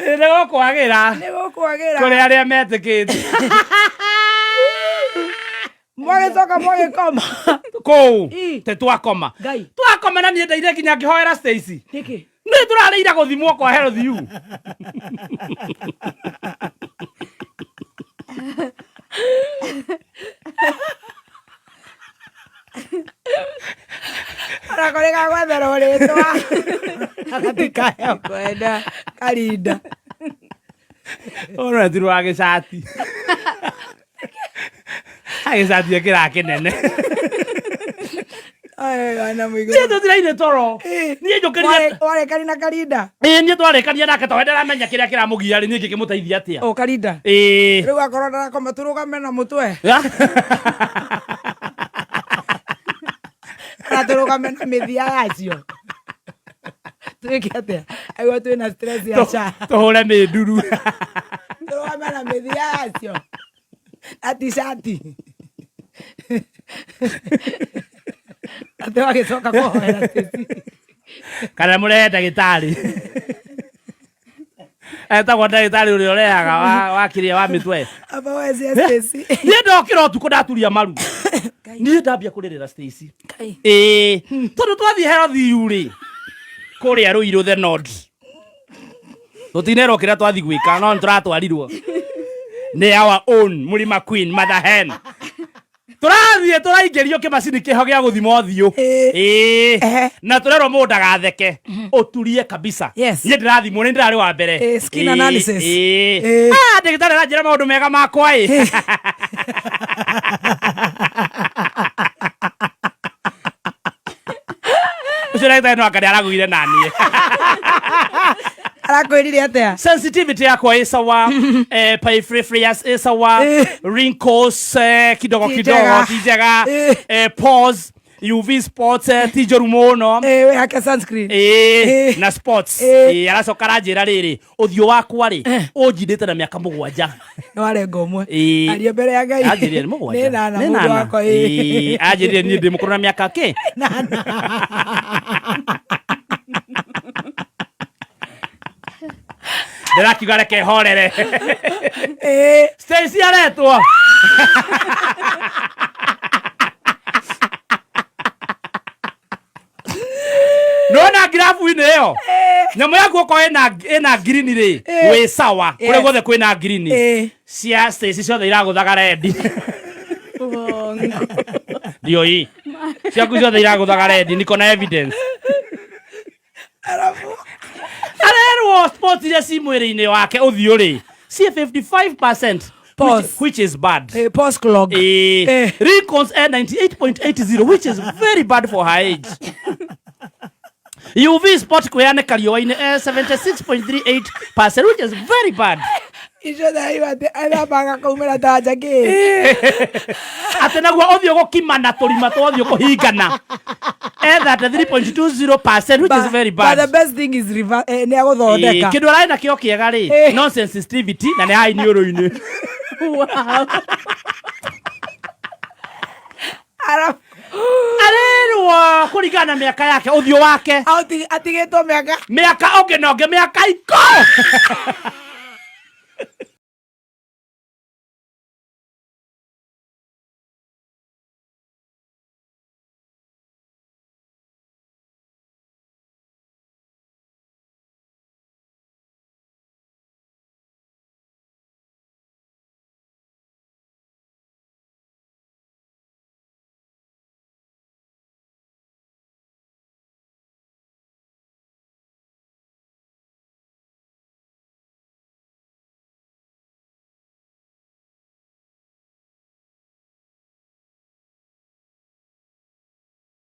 Nĩ gũkwagĩra. Nĩ gũkwagĩra. Kũrĩ arĩa metĩkĩtie. Mwagĩcoka mwagĩkoma. Kũu. Ii. Te twakoma. Ngai. Twakoma na niĩ ndaire nginya ngĩhoera Stacy. Nĩkĩ? Nĩ tũrarĩire gũthimwo kwa Health U. Onako nĩ gagwetherwo rĩtwa. Gatikayo. Kwenda. Karinda. Ũretirwo agĩcati. Agĩcati ekĩraga kĩnene. Niĩ tũtiraire toro. Niĩ njũkĩrire. Warĩkani na Karinda? Ĩĩ niĩ twarĩkania nake tondũ ndaramenya kĩrĩa kĩramũgia rĩ niĩ ngĩkĩmũteithia atĩa. O Karinda? Ĩĩ. Rĩu akorwo ndarakoma tũrũgame na mũtwe. Kana tũrũgame na mĩthia yacio. Twĩke atĩa? Aigua twĩna stress ya SHA. Tũhũre mĩnduru. Tũrũgame na mĩthia yacio. Na t-shirt. Atĩ wagĩcoka kũhoera Stacy. Kana mũrehe ndagĩtarĩ. Etagwo ndagĩtarĩ ũrĩa ũrehaga wa wa kĩrĩa wa mĩtwe. Aba we cia Stacy. Niĩ ndokĩra ũtukũ ndaturia maru. Niĩ ndambia kũrĩrĩra Stacy. Ngai. Ĩĩ. Tondũ twathiĩ Health U rĩ, kũrĩa Ruiru the North. Tũtinerwo kĩrĩa twathiĩ gwĩka no nĩtũratwarirwo nĩ our own Mũrima Queen Mother Hen. Tũrathiĩ tũraingĩrio kĩmacini kĩho gĩa gũthima ũthiũ. Ĩĩ. Ĩĩ. Ehe. Na tũrerwo mũndũ ndagatheke. Ũturie kabisa. Yes. Niĩ ndĩrathimwo nĩ ndĩrarĩ wa mbere. Ĩĩ, skin Ĩĩ, analysis. ĩĩ. Ĩĩ. Ah, ndagĩtarĩ aranjĩra maũndũ mega makwa ĩ. Ũcio ndagĩtarĩ no anga nĩ aragũire naniĩ. Arakwĩrire atĩa? Sensitivity yakwa ĩ sawa, periphery ĩ sawa, wrinkles kidogo Ti kidogo njega. ti njega, pores, UV spots ti njũru mũno. Ĩĩ, wĩhake sunscreen. Ĩĩ, na spots. Ĩĩ, aracoka aranjĩra rĩrĩ, ũthiũ wakwa rĩ, ũnjindĩte na mĩaka 7. Nĩ warenga ũmwe. Ĩĩ. Aria mbere ya Ngai. Anjĩrire nĩ 7. Nĩ nana Nĩ mũndũ nana. wakwa, ĩĩ. Ĩĩ, anjĩrire niĩ ndĩ mũkũrũ na mĩaka kĩ? Nana. Ndĩrakiuga reke horere. Ĩĩ. Stacy aretwo. Nona ngirabu-inĩ ĩyo nyamũ yaku okorwo ĩna ngirini rĩ wĩ sawa kũrĩa guothe kwĩna ngirini cia Stacy ciothe iragũthaga rendi ndioi ciaku ciothe iragũthaga rendi niko na evidence arerwo sports iria ci mwĩrĩ-inĩ wake ũthiũ rĩ ci 55% Pause. which is bad. Pause clock. Wrinkles 98.80 which is very bad for her age. UV spot kwĩyanĩka riũa-inĩ 76.38% which is very bad. Icio ndaiwa atĩ ethambaga kaumĩra ta njakĩ. Atĩ naguo ũthiũ gũkimana tũrima twa ũthiũ kũhingana 33.20% which is very But the bad. best thing is nĩ agũthondeka. Kĩndũ ararĩ nakĩo kĩega rĩ no sensitivity na nĩ haha iniũrũ-inĩ. Wow. Arabu Arerwo kũringana na mĩaka yake ũthiũ wake atigĩtwo mĩaka mĩaka ũngĩ na ũngĩ mĩaka iko.